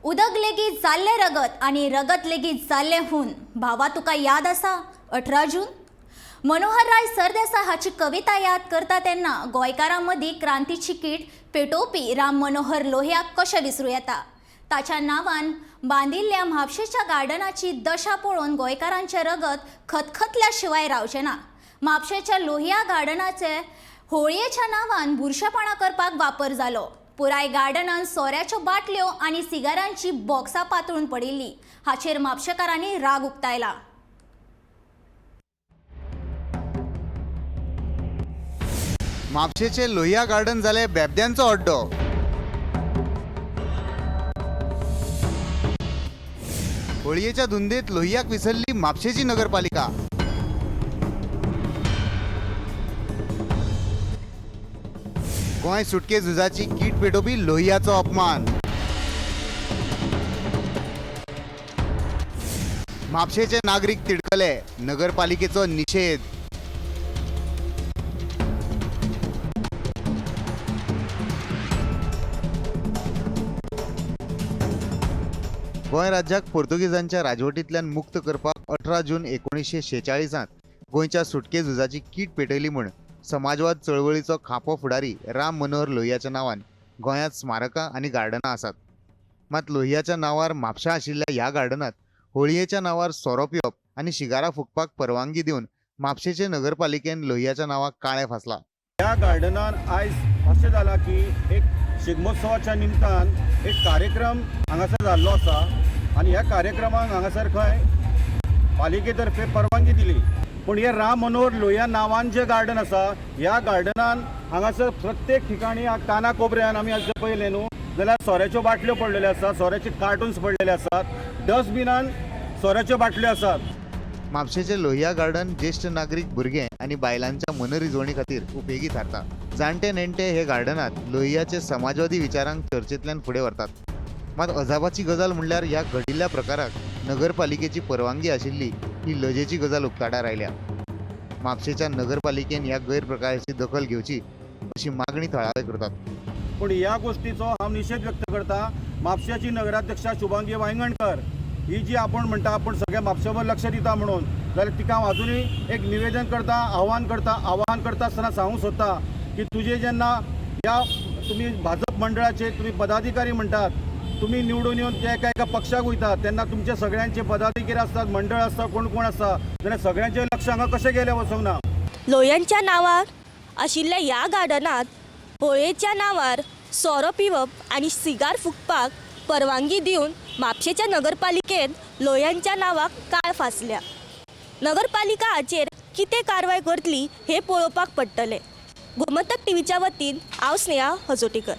उदक लेगीत जाल्लें रगत आनी रगत लेगीत जाल्लें हून. भावा तुका याद आसा 18 जून? मनोहरराय सरदेसाय हाची कविता याद करता तेन्ना गोंयकारां मदीं क्रांतीची कीट पेटोवपी राम मनोहर लोहियाक कशें विसरूं येता? ताच्या नांवान बांदिल्ल्या म्हापशेच्या गार्डनाची दशा पळोवन गोंयकारांचें रगत खतखतल्या शिवाय रावचें ना. म्हापशेच्या लोहिया गार्डनाचे होळयेच्या नांवान बुरशेपणां करपाक वापर जालो. पुराय गार्डनान सोऱ्याच्यो बाटल्यो आनी सिगारांची बॉक्सां पातळून पडिल्लीं. हाचेर म्हापशेकारांनी राग उक्तायला. म्हापशेचे लोहिया गार्डन जाले बेबद्यांचो अड्डो. होळयेच्या धुंदेत लोहियाक विसरली म्हापशेची नगरपालिका. गोंय सुटके झुजाची कीट पेटोवपी लोहियाचो अपमान. म्हापशेचे नागरीक तिडकले, नगरपालिकेचो निशेध. गोंय राज्याक पोर्तुगीजांच्या राजवटींतल्यान मुक्त करपाक 18 जून 1946 गोंयच्या सुटके झुजाची कीट पेटयली म्हूण समाजवाद चळवळीचो खांपो फुडारी राम मनोहर लोहियाच्या नांवान गोंयांत स्मारकां आनी गार्डनां आसात. मात लोहियाच्या नांवार म्हापशा आशिल्ल्या ह्या गार्डनांत होळयेच्या नांवार सोरो पिवप आनी शिगारां फुंकपाक परवानगी दिवन म्हापशेचे नगरपालिकेन लोहियाच्या नांवाक काळें फासलां. ह्या गार्डनान आयज अशें जालां की एक शिगमोत्सवाच्या निमतान एक कार्यक्रम हांगासर जाल्लो आसा आनी ह्या कार्यक्रमाक हांगासर खंय पालिके तर्फे परवानगी दिली, पूण हे राम मनोहर लोहिया नांवान जें गार्डन आसा ह्या गार्डनान हांगासर प्रत्येक ठिकाणी काना कोपऱ्यान आमी आज पळयलें न्हू जाल्यार सोऱ्याच्यो बाटल्यो पडलेल्यो आसात, सोऱ्याचे कार्टून्स पडलेले आसात, डस्टबिनान सोऱ्याच्यो बाटल्यो आसात. म्हापशेचे लोहिया गार्डन ज्येश्ठ नागरीक, भुरगे आनी बायलांच्या मनरिजवणी खातीर उपेगी थारता. जाणटे नेणटे हे गार्डनात लोहियाचे समाजवादी विचारांक चर्चेंतल्यान फुडें व्हरतात. मात अजापाची गजाल म्हणल्यार ह्या घडिल्ल्या प्रकाराक नगरपालिकेची परवानगी आशिल्ली ही लजेची गजाल उक्ताडार आयल्या. म्हापशेच्या नगरपालिकेन ह्या गैरप्रकाराची दखल घेवची अशी मागणी थळावे करतात. पूण ह्या गोष्टीचो हांव निशेध व्यक्त करता. म्हापशेची नगराध्यक्षा शुभांगी वायंगणकर ही जी आपूण म्हणटा आपूण सगळ्या म्हापशेवर लक्ष दिता म्हणून, जाल्यार तिका हांव अजुनूय एक निवेदन करता, आव्हान करता. आव्हान करता आसतना सांगूंक सोदता की तुजे जेन्ना ह्या तुमी भाजप मंडळाचे तुमी पदाधिकारी म्हणटात, तुमी निवडून येवन ते एका एका पक्षाक वयतात तेन्ना तुमचे सगळ्यांचे पदाधिकारी आसतात, मंडळ आसता, कोण कोण आसता, जाल्यार सगळ्यांचें लक्ष हांगा कशें गेलें वचूंक ना. लोहियांच्या नांवार आशिल्ल्या ह्या गार्डनांत होळयेच्या नांवार सोरो पिवप आनी सिगार फुंकपाक परवानगी दिवन म्हापशेच्या नगरपालिकेन लोहियांच्या नांवाक काळ फासल्या. नगरपालिका हाचेर कितें कारवाय करतली हें पळोवपाक पडटलें. गोमंतक टीव्हीच्या वतीन हांव स्नेहा हजोटेकर.